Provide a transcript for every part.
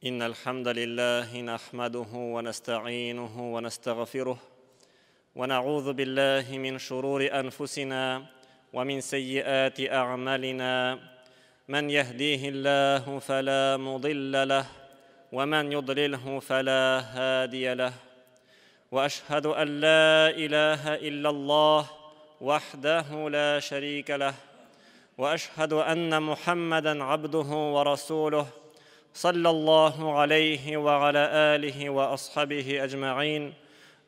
إن الحمد لله نحمده ونستعينه ونستغفره ونعوذ بالله من شرور أنفسنا ومن سيئات أعمالنا من يهديه الله فلا مضل له ومن يضلله فلا هادي له وأشهد أن لا إله إلا الله وحده لا شريك له وأشهد أن محمدا عبده ورسوله صلى الله عليه وعلى آله وأصحابه أجمعين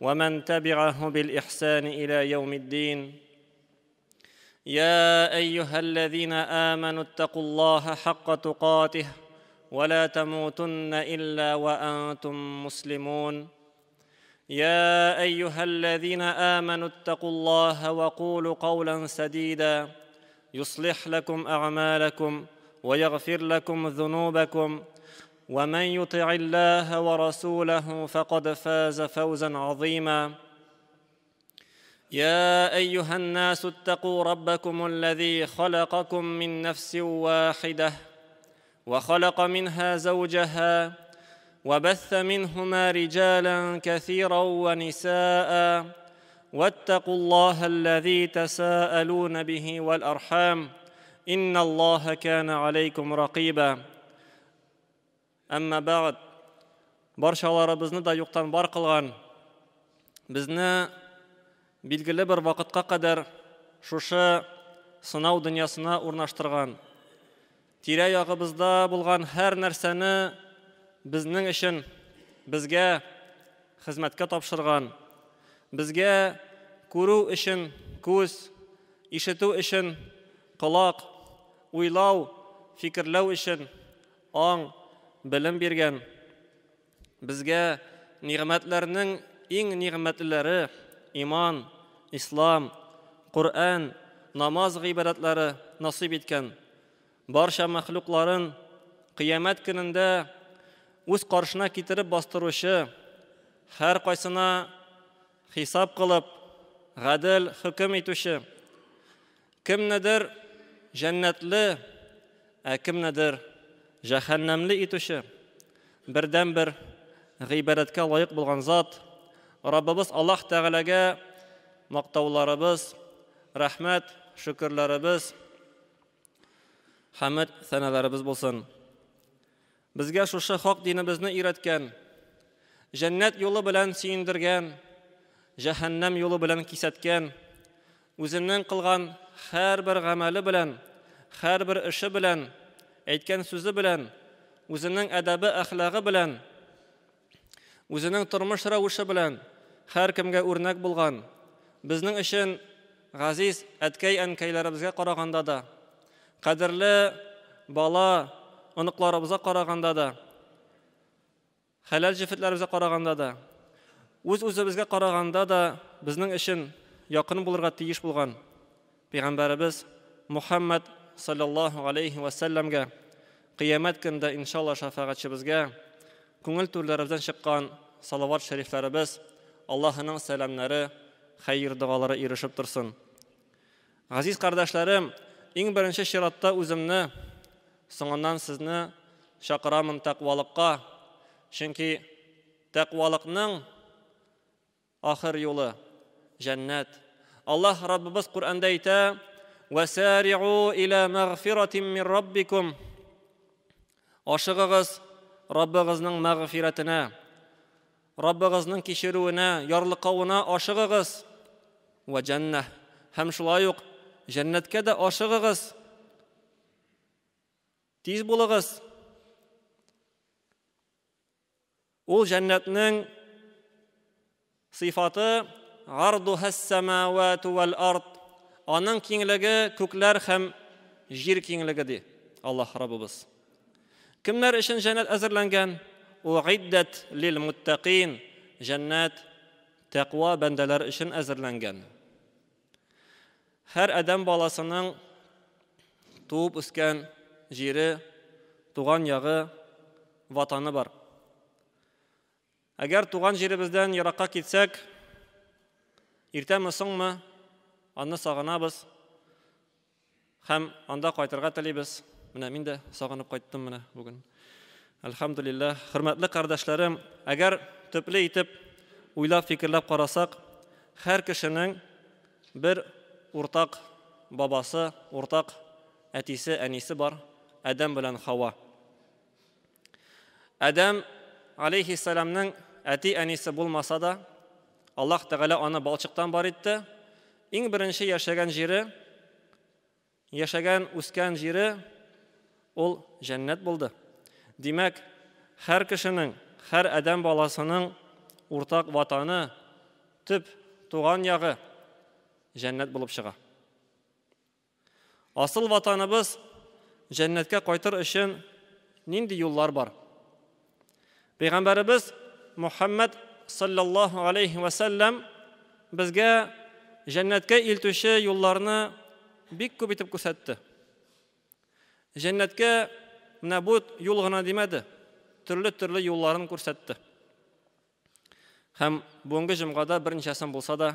ومن تبعه بالإحسان إلى يوم الدين. يا أيها الذين آمنوا اتقوا الله حق تقاته ولا تموتن إلا وأنتم مسلمون. يا أيها الذين آمنوا اتقوا الله وقولوا قولا سديدا يصلح لكم أعمالكم ويغفر لكم ذنوبكم ومن يطع الله ورسوله فقد فاز فوزا عظيما. يا أيها الناس اتقوا ربكم الذي خلقكم من نفس واحدة وخلق منها زوجها وبث منهما رجالا كثيرا ونساء واتقوا الله الذي تساءلون به والأرحام إن الله كان عليكم رقيبا. Әмма бәгъд, барчаларыбызны да юктан бар кылган, безне билгеле бер вакытка кадәр шушы сынау дөньясына урнаштырган, тирә-ягыбызда булган һәр нәрсәне безнең өчен, безгә хезмәткә тапшырган, безгә күрү өчен күз, ишетү өчен колак, уйлау, фикерләү өчен аң, белем биргән, безгә нигъмәтләрнең иң нигъмәтлеләре иман, ислам, Коръән, намаз гыйбадәтләре насыйп иткән, барча мәхлукларын кыямәт көнендә үз каршына китереп бастыручы, һәр кайсына хисап кылып, гадел хөкем итүче, кемнедер җәннәтле, ә кемнедер җәһәннәмле итүче, бердән-бер гыйбадәткә лаек булган зат, Раббыбыз Аллаһ Тәгаләгә мактауларыбыз, рәхмәт, шөкерләребез, хәмд, сәнәләребез булсын. Безгә шушы хак динебезне өйрәткән, җәннәт юлы белән сөендергән, җәһәннәм юлы белән кисәткән, үзенең кылган һәрбер гамәле белән, һәрбер эше белән, әйткән сүзе белән, үзенең әдәбе, әхлагы белән, үзенең тормыш рәвеше белән һәркемгә үрнәк булган, безнең өчен газиз әткәй-әнкәйләребезгә караганда да, кадерле бала, оныкларыбызга караганда да, хәләл җефетләребезгә караганда да, үз-үзебезгә караганда да безнең өчен якын булырга тиеш булган Пәйгамбәребез Мухаммад саллаллаһу алейхи ва сәлләмгә кыямәт көнендә иншалла шәфәгатьчебезгә күңел түрләребездән чыккан салават шәрифләребез, Аллаһының сәламнәре, хәер догалары ирешеп торсын. Газиз кардәшләрем, иң беренче чиратта үземне, соңыннан сезне чакырамын тәкъвалыкка, чөнки тәкъвалыкның ахыр юлы җәннәт. Аллаһ Раббыбыз Коръәндә әйтә: "Васари'у иля мәгъфиратин мин раббикум". Ашыгыгыз Раббыгызның мәгъфирәтенә, Раббыгызның кичерүенә, ярлыкавына ашыгыгыз. Ва җәннә. Һәм шулай ук җәннәткә дә ашыгыгыз. Тиз булыгыз. Ул җәннәтнең сыйфаты гардухас самавату вал ард. Аның киңлеге күкләр һәм җир киңлеге ди Аллаһ Раббыбыз. Кемнәр өчен җәннәт әзерләнгән? Уиддат лил муттакин. Җәннәт тәкъва бәндәләр өчен әзерләнгән. Һәр адәм баласының туып үскән җире, туган ягы, ватаны бар. Әгәр туган җиребездән еракка китсәк, иртәме соңмы, аны сагынабыз һәм анда кайтырга телибез. Менә мин дә сагынып кайттым менә бүген. Әлхәмдүлилләһ, хөрмәтле кардәшләрем, әгәр төпле итеп уйлап, фикерләп карасак, һәр кешенең бер уртак бабасы, уртак әтисе, әнисе бар, Адәм белән Хава. Адәм алейхиссәламның әти-әнисе булмаса да, Аллаһ Тәгалә аны балчыктан бар итте. Иң беренче яшәгән җире Яшәгән, үскән җире ул җәннәт булды. Димәк, һәр кешенең, һәр адәм баласының уртак ватаны, төп туган ягы җәннәт булып чыга. Асыл ватаныбыз җәннәткә кайтыр өчен нинди юллар бар? Пәйгамбәребез Мухаммад саллаллаһу алейхи ва сәлләм безгә җәннәткә илтүче юлларны бик күп итеп күрсәтте. Җәннәткә менә бу юл гына димәде, төрле-төрле юлларын күрсәтте. Һәм бүгенге җомгада берничәсен булса да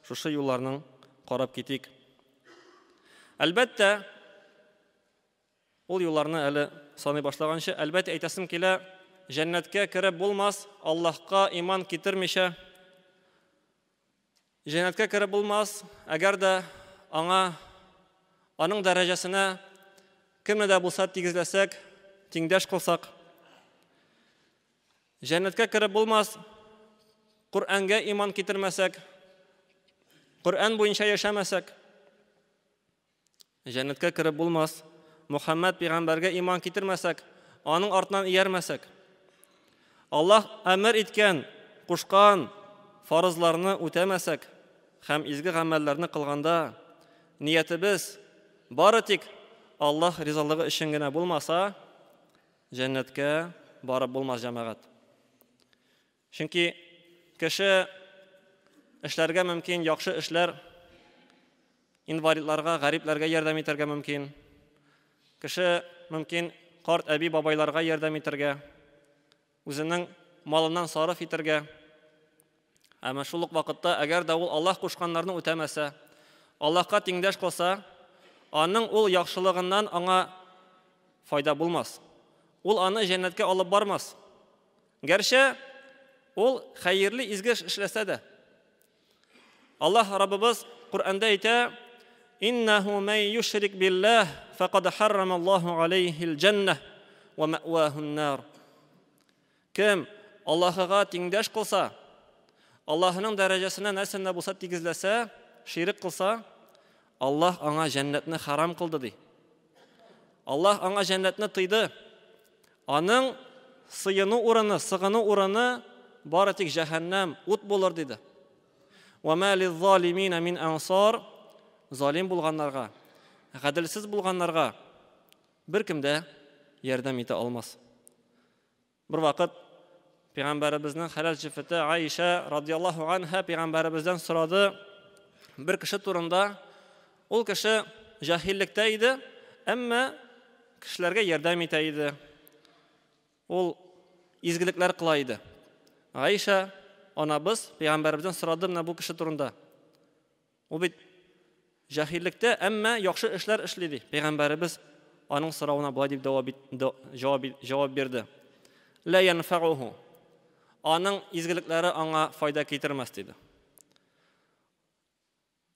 шушы юлларның карап китик. Әлбәттә, Ул юлларны әле саный башлаганчы, әлбәттә, әйтәсем килә, җәннәткә кереп булмас, Аллаһка иман китермичә, җәннәткә кереп булмас, әгәр дә аңа, аның дәрәҗәсенә кемне дә булса тигезләсәк, тиңдәш кылсак, җәннәткә кереп булмас, Коръәнгә иман китермәсәк, Коръән буенча яшәмәсәк, Җәннәткә кереп булмас, Мөхәммәд пәйгамбәргә иман китермәсәк, аның артыннан иярмәсәк. Аллаһ әмер иткән, кушкан фарызларны үтәмәсәк һәм изге гамәлләрне кылганда ниятебез бары тик Аллаһ ризалыгы өчен генә булмаса, җәннәткә барып булмас, җәмәгать. Чөнки кеше эшләргә мөмкин яхшы эшләр, инвалидларга, гарипләргә ярдәм итәргә мөмкин. Кеше мөмкин карт әби бабайларга ярдәм итәргә, үзенең малыннан сарыф итәргә. Әмма шул ук вакытта, әгәр дә ул Аллаһ кушканнарны үтәмәсә, Аллаһка тиңдәш кылса, аның ул яхшылыгыннан аңа файда булмас. Ул аны җәннәткә алып бармас. Гәрчә ул хәерле изге эш эшләсә дә. Аллаһ Раббыбыз Коръәндә әйтә: "Иннаху ман юшрик биллаһ факад харрамаллаһу алейхил җәннә ва мәвахун нар." Кем Аллаһыга тиңдәш кылса, Аллаһының дәрәҗәсенә нәрсәне дә булса тигезләсә, ширек кылса, Аллаһ аңа җәннәтне харам кылды ди. Аллаһ аңа җәннәтне тыйды. Аның сыену урыны, сыгыну урыны бары тик җәһәннәм, ут булыр, диде. Ва ма лиззалимина мин ансар, залим булганнарга, гаделсез булганнарга беркем дә ярдәм итә алмас. Бервакыт пәйгамбәребезнең хәләл җефете Аиша радиаллаһу анха пәйгамбәребездән сорады бер кеше турында. Ул кеше җаһиллектә иде, әмма кешеләргә ярдәм итә иде. Ул изгелекләр кыла иде. Аиша анабыз пәйгамбәребездән сорады менә бу кеше турында. Ул бит җаһиллектә, әмма яхшы эшләр эшли ди. Пәйгамбәребез аның соравына болай дип җавап җавап бирде. Ла янфауху. Аның изгелекләре аңа файда китермәс диде.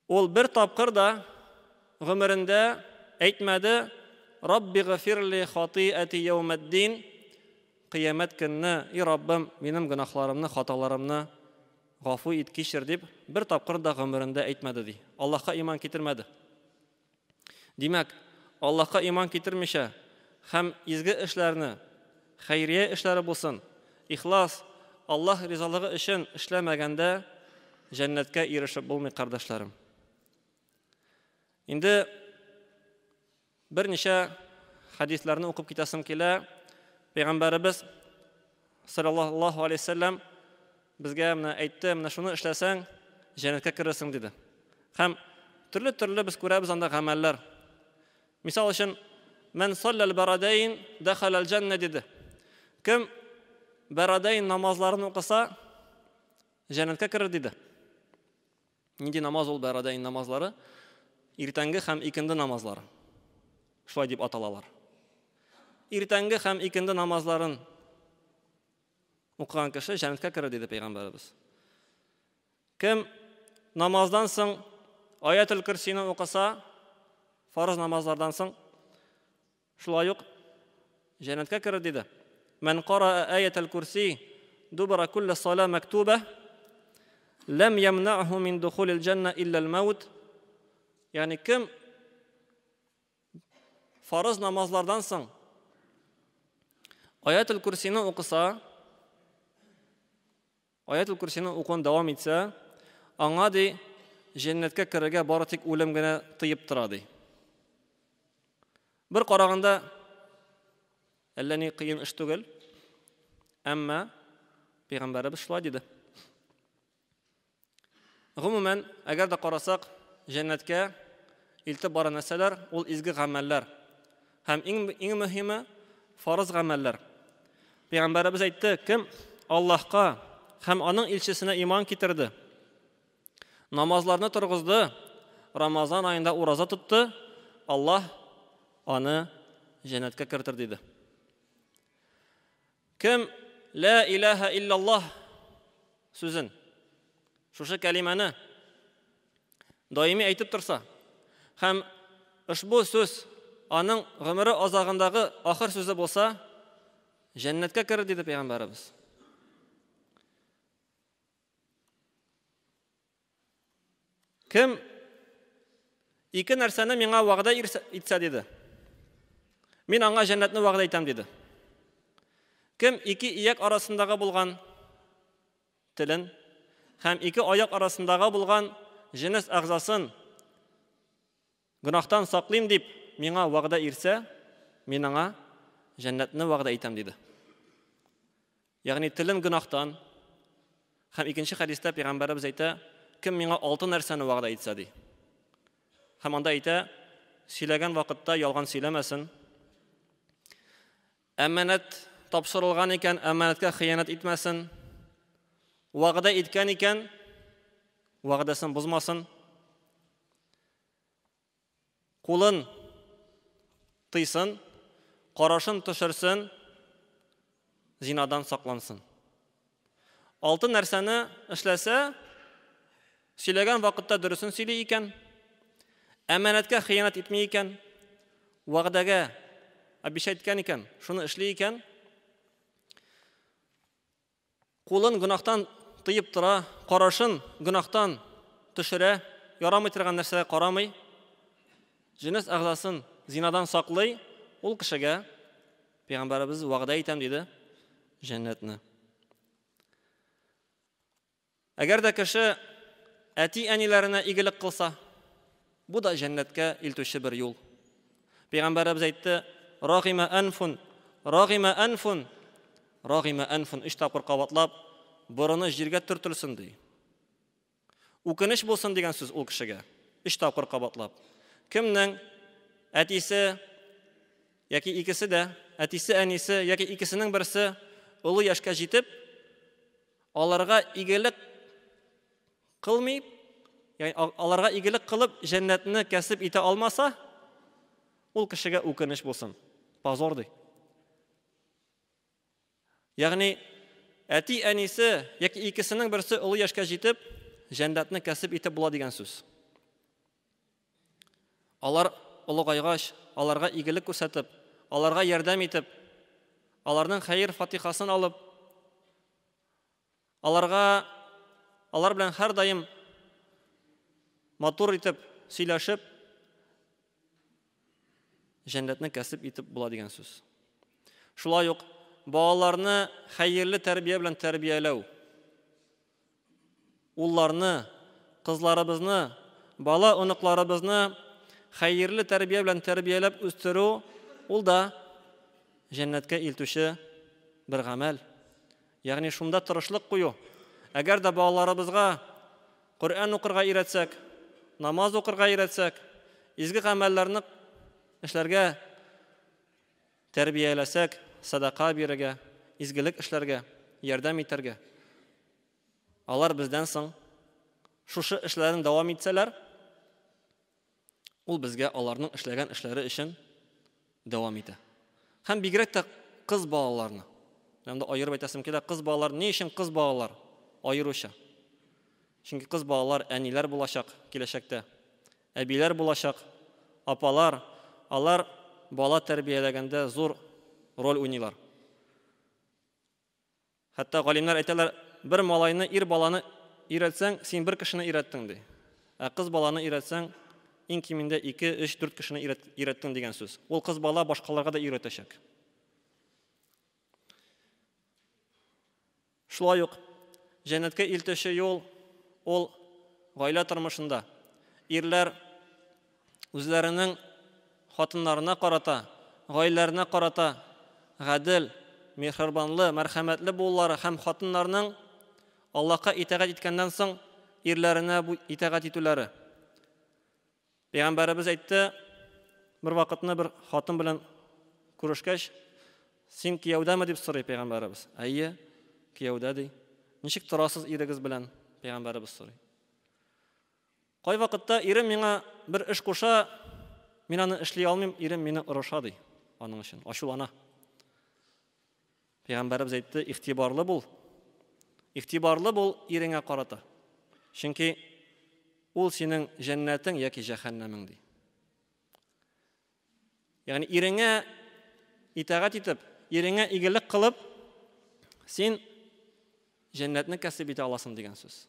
Ул бер тапкыр да гомерендә әйтмәде, Рабби гыфирли хатиати яумәддин, кыямәт көнне, и Раббым, минем гөнаһларымны, хаталарымны гафу ит, кичер дип, бер тапкыр да гомерендә әйтмәде ди. Аллаһка иман китермәде. Димәк, Аллаһка иман китермичә һәм изге эшләрне, хәйрия эшләре булсын, ихлас, Аллаһ ризалыгы өчен эшләмәгәндә җәннәткә ирешеп булмый, кардәшләрем. Инде берничә хәдисләрне укып китәсем килә. Пәйгамбәребез саллаллаһу алейһи вәсәлләм безгә менә әйтте, менә шуны эшләсәң, җәннәткә керерсең диде. Һәм төрле-төрле без күрәбез анда гамәлләр. Мисал өчен, Мән саллал барадайн дахалал җәннә диде. Кем барадайн намазларын укыса, җәннәткә керер диде. Нинди намаз ул барадайн намазлары? Иртәнге һәм икенде намазлары. Шулай дип аталалар. Иртәнге һәм икенде намазларын укыган кеше җәннәткә керер, диде пәйгамбәребез. Кем намаздан соң Аятел Көрсине укыса, фарыз намазлардан соң, шулай ук җәннәткә керер, диде. Мән кара аятел курси дубара кулли сала мактуба ләм ямнa'ху мин духулил җанна илля ал-маут. Ягъни кем фарыз намазлардан соң Аятел Курсины укыса, Аятел Курсины укуын дәвам итсә, аңа ди җәннәткә керергә бары тик үлем генә тыеп тора ди. Бер караганда әллә ни кыен эш түгел, әмма пәйгамбәребез шулай диде. Гомумән, әгәр дә карасак, җәннәткә илтеп бара нәрсәләр, ул изге гамәлләр. Һәм иң, иң мөһиме фарыз гамәлләр. Пәйгамбәребез әйтте, кем Аллаһка һәм аның илчесенә иман китерде, намазларны торгызды, Рамазан аенда ураза тотты, Аллаһ аны җәннәткә кертер диде. Кем Ла илаһа иллаллаһ сүзен, шушы кәлимәне даими әйтеп торса һәм ошбу сүз аның гомере азагындагы ахыр сүзе булса, җәннәткә керер, диде пәйгамбәребез. Кем ике нәрсәне миңа вәгъдә итсә, диде. Мин аңа җәннәтне вәгъдә итәм, диде. Кем ике ияк арасындагы булган телен һәм ике аяк арасындагы булган җенес әгъзасын гөнаһтан саклыйм дип миңа вәгъдә ирсә, мин аңа җәннәтне вәгъдә итәм, диде. Ягъни телен гөнаһтан һәм икенче хәдистә пәйгамбәребез әйтә, кем миңа алты нәрсәне вәгъдә итсә ди. Һәм анда әйтә, сөйләгән вакытта ялган сөйләмәсен. Әманәт тапшырылган икән, әманәткә хыянәт итмәсен. Вәгъдә иткән икән, вәгъдәсен бозмасын. Кулын тыйсын, карашын төшерсен, зинадан саклансын. Алты нәрсәне эшләсә, сөйләгән вакытта дөресен сөйли икән, әманәткә хыянәт итми икән, вәгъдәгә обещать иткән икән, шуны эшли икән, кулын гөнаһтан тыеп тора, карашын гөнаһтан төшерә, ярамый торган нәрсәгә карамый, җенес әгъзасын зинадан саклый, ул кешегә пәйгамбәребез вәгъдә итәм диде җәннәтне. Әгәр дә кеше әти-әниләренә игелек кылса, бу да җәннәткә илтүче бер юл. Пәйгамбәребез әйтте, Рагима әнфун, рагима әнфун, рагима әнфун, өч тапкыр кабатлап, борыны җиргә төртелсен ди. Үкенеч булсын дигән сүз ул кешегә. Өч тапкыр кабатлап. Кемнең әтисе яки икесе дә, әтисе, әнисе яки икесенең берсе олы яшькә җитеп, аларга игелек кылмый, ягъни аларга игелек кылып җәннәтне кәсеп итә алмаса, ул кешегә үкенеч булсын. Позор ди. Ягъни әти әнисе яки икесенең берсе олы яшькә җитеп, җәннәтне кәсеп итеп була дигән сүз. Алар олыгайгач, аларга игелек күрсәтеп, аларга ярдәм итеп, аларның хәер фатихасын алып, аларга алар белән һәрдаим матур итеп сөйләшеп, җәннәтне кәсеп итеп була дигән сүз. Шулай ук балаларны хәерле тәрбия белән тәрбияләү. Улларны, кызларыбызны, бала оныкларыбызны хәерле тәрбия белән тәрбияләп үстерү ул да җәннәткә илтүче бер гамәл. Ягъни шунда тырышлык кую. Әгәр дә балаларыбызга Коръән укырга өйрәтсәк, намаз укырга өйрәтсәк, изге гамәлләрне эшләргә тәрбияләсәк, садака бирергә, изгелек эшләргә, ярдәм итәргә. Алар бездән соң шушы эшләрен дәвам итсәләр, ул безгә аларның эшләгән эшләре өчен дәвам итә. Һәм бигрәк тә кыз балаларны. Менә монда аерып әйтәсем килә, кыз балалар, ни өчен кыз балалар аеруча? Чөнки кыз балалар әниләр булачак киләчәктә. Әбиләр булачак, апалар, алар бала тәрбияләгәндә зур роль уйныйлар. Хәтта галимнәр әйтәләр, бер малайны, ир баланы өйрәтсәң, син бер кешене өйрәттең ди. Ә кыз баланы өйрәтсәң, иң кимендә 2, 3, 4 кешене өйрәттең дигән сүз. Ул кыз бала башкаларга да өйрәтәчәк. Шулай ук җәннәткә илтүче юл ул гаилә тормышында. Ирләр үзләренең хатыннарына карата, гаиләләренә карата гадел, миһербанлы, мәрхәмәтле булулары һәм хатыннарның Аллаһка итагать иткәннән соң ирләренә бу итагать итүләре. Пәйгамбәребез әйтте, бер вакытны бер хатын белән күрешкәч, син кияүдәме дип сорый пәйгамбәребез. Әйе, кияүдә ди. Ничек торасыз ирегез белән? Пәйгамбәребез сорый. Кайвакытта ирем миңа бер эш куша, мин аны эшли алмыйм, ирем мине орыша ди. Аның өчен ачулана. Пәйгамбәребез әйтте, игътибарлы бул. Игътибарлы бул иреңә карата. Чөнки ул синең җәннәтең яки җәһәннәмең ди. Ягъни иреңә итагать итеп, иреңә игелек кылып, син җәннәтне кәсеп итә аласың дигән сүз.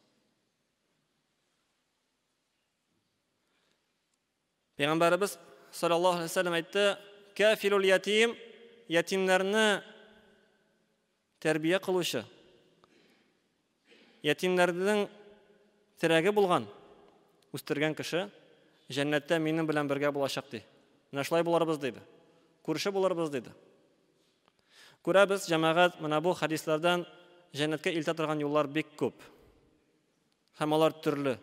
Пәйгамбәребез саллаллаһу алейһи вәсәлләм әйтте, кафилул ятим, ятимнәрне тәрбия кылучы, ятимнәрнең терәге булган, үстергән кеше җәннәттә минем белән бергә булачак ди. Менә шулай буларбыз диде. Күрше буларбыз диде. Күрәбез, җәмәгать, менә бу хәдисләрдән җәннәткә илтә торган юллар бик күп. Һәм алар төрле.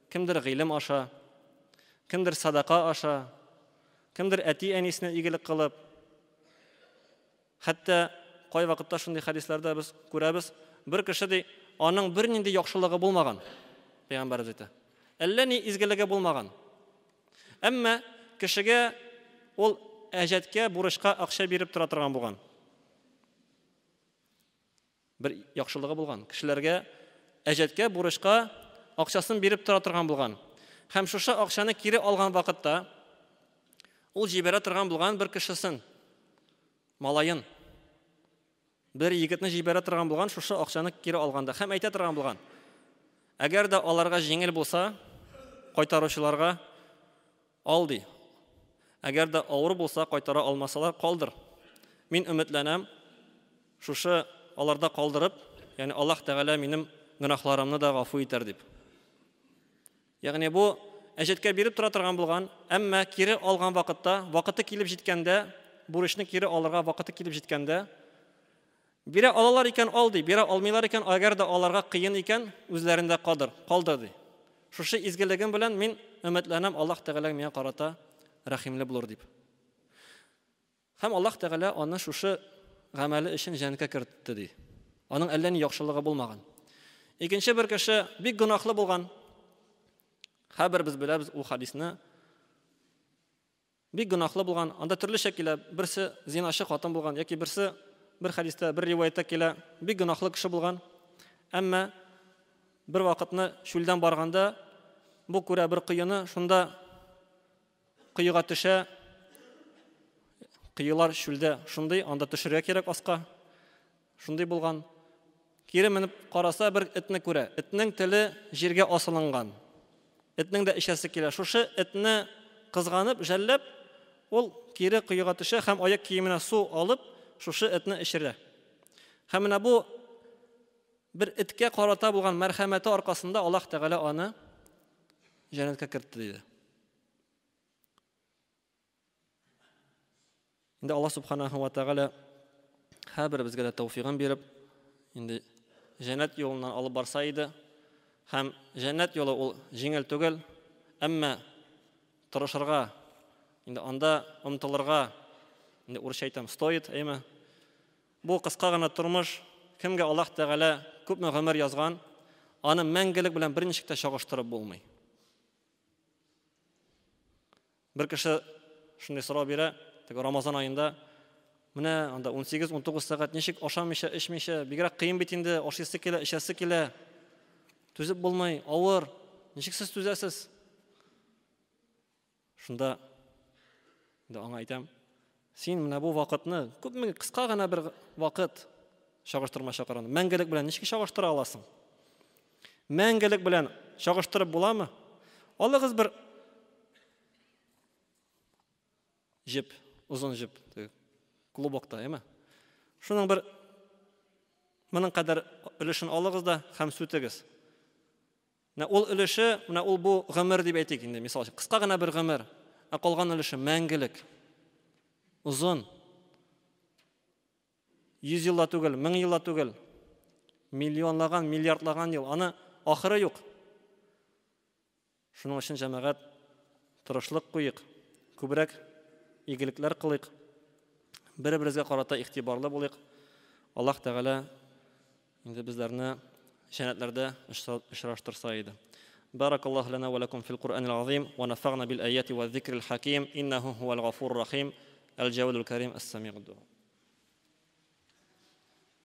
Кемдер гыйлем аша, кемдер садака аша, кемдер әти-әнисенә игелек кылып. Хәтта кайвакытта шундый хәдисләрдә без күрәбез, бер кеше ди, аның бернинди яхшылыгы булмаган, пәйгамбәребез әйтә. Әллә ни изгелеге булмаган. Әмма кешегә ул әҗәткә, бурычка акча биреп тора торган булган. Бер яхшылыгы булган. Кешеләргә әҗәткә, бурычка акчасын биреп тора торган булган. Һәм шушы акчаны кире алган вакытта ул җибәрә торган булган бер кешесен, малаен, бер егетне җибәрә торган булган шушы акчаны кире алганда һәм әйтә торган булган. Әгәр дә аларга җиңел булса, кайтаручыларга ал ди. Әгәр дә авыр булса, кайтара алмасалар, калдыр. Мин өметләнәм, шушы аларда калдырып, ягъни Аллаһ Тәгалә минем гөнаһларымны да гафу итәр дип. Ягъни бу әҗәткә биреп тора торган булган, әмма кире алган вакытта, вакыты килеп җиткәндә, бурычны кире алырга вакыты килеп җиткәндә, бирә алалар икән, ал ди, бирә алмыйлар икән, әгәр дә аларга кыен икән, үзләрендә кадыр, калдыр ди. Шушы изгелегем белән мин өметләнәм, Аллаһ Тәгалә миңа карата рәхимле булыр дип. Һәм Аллаһ Тәгалә аны шушы гамәле өчен җәннәткә кертте ди. Аның әллә ни яхшылыгы булмаган. Икенче бер кеше бик гөнаһлы булган. Хәбәр без беләбез ул хадисны. Бик гөнаһлы булган. Анда төрлечә килә. Берсе зиначы хатын булган, яки берсе бер хадистә, бер риваятта килә, бик гөнаһлы кеше булган. Әмма бер вакытны чүлдән барганда бу күрә бер коены, шунда коега төшә. Коелар чүлдә шундый, анда төшергә кирәк аска. Шундый булган. Кире менеп караса, бер этне күрә. Этнең теле җиргә асылынган. Этнең дә эчәсе килә. Шушы этне кызганып, жәлләп, ул кире коега төшә һәм аяк киеменә су алып, шушы этне эчерә. Һәм менә бу бер эткә карата булган мәрхәмәте аркасында Аллаһ Тәгалә аны җәннәткә кертте диде. Инде Аллаһ Субханаһу ва Тәгалә һәрберебезгә дә тәүфигын биреп, инде җәннәт юлыннан алып барса иде. Һәм җәннәт юлы ул җиңел түгел, әмма тырышырга, инде анда омтылырга, инде урысча әйтәм, стоит, әйме? Бу кыска гына тормыш, кемгә Аллаһ Тәгалә күпме гомер язган, аны мәңгелек белән берничек тә чагыштырып булмый. Бер кеше шундый сорау бирә, теге Рамазан аенда, Менә анда 18-19 сәгать ничек ашамыйча, эчмичә, бигрәк кыен бит инде, ашыйсы килә, эчәсе килә. Түзеп булмый, авыр. Ничек сез түзәсез? Шунда инде аңа әйтәм, син менә бу вакытны, күпме кыска гына бер вакыт чагыштырмача караганда, мәңгелек белән ничек чагыштыра аласың? Мәңгелек белән чагыштырып буламы? Алыгыз бер җеп, озын җеп, клубокта, әйме? Шуның бер моның кадәр өлешен алыгыз да һәм сүтегез. Менә ул өлеше, менә ул бу гомер дип әйтик инде, мисал өчен, кыска гына бер гомер, ә калган өлеше мәңгелек. Озын. Йөз елла түгел, мең елла түгел. Миллионлаган, миллиардлаган ел. Аны ахыры юк. Шуның өчен җәмәгать тырышлык куйык, күбрәк игелекләр кылыйк, бер-беребезгә карата игътибарлы булыйк. Аллаһ Тәгалә инде безләрне җәннәтләрдә очраштырса иде. بارك الله لنا ولكم في القرآن العظيم ونفعنا بالآيات والذكر الحكيم إنه هو الغفور الرحيم الجواد الكريم السميع الدعاء.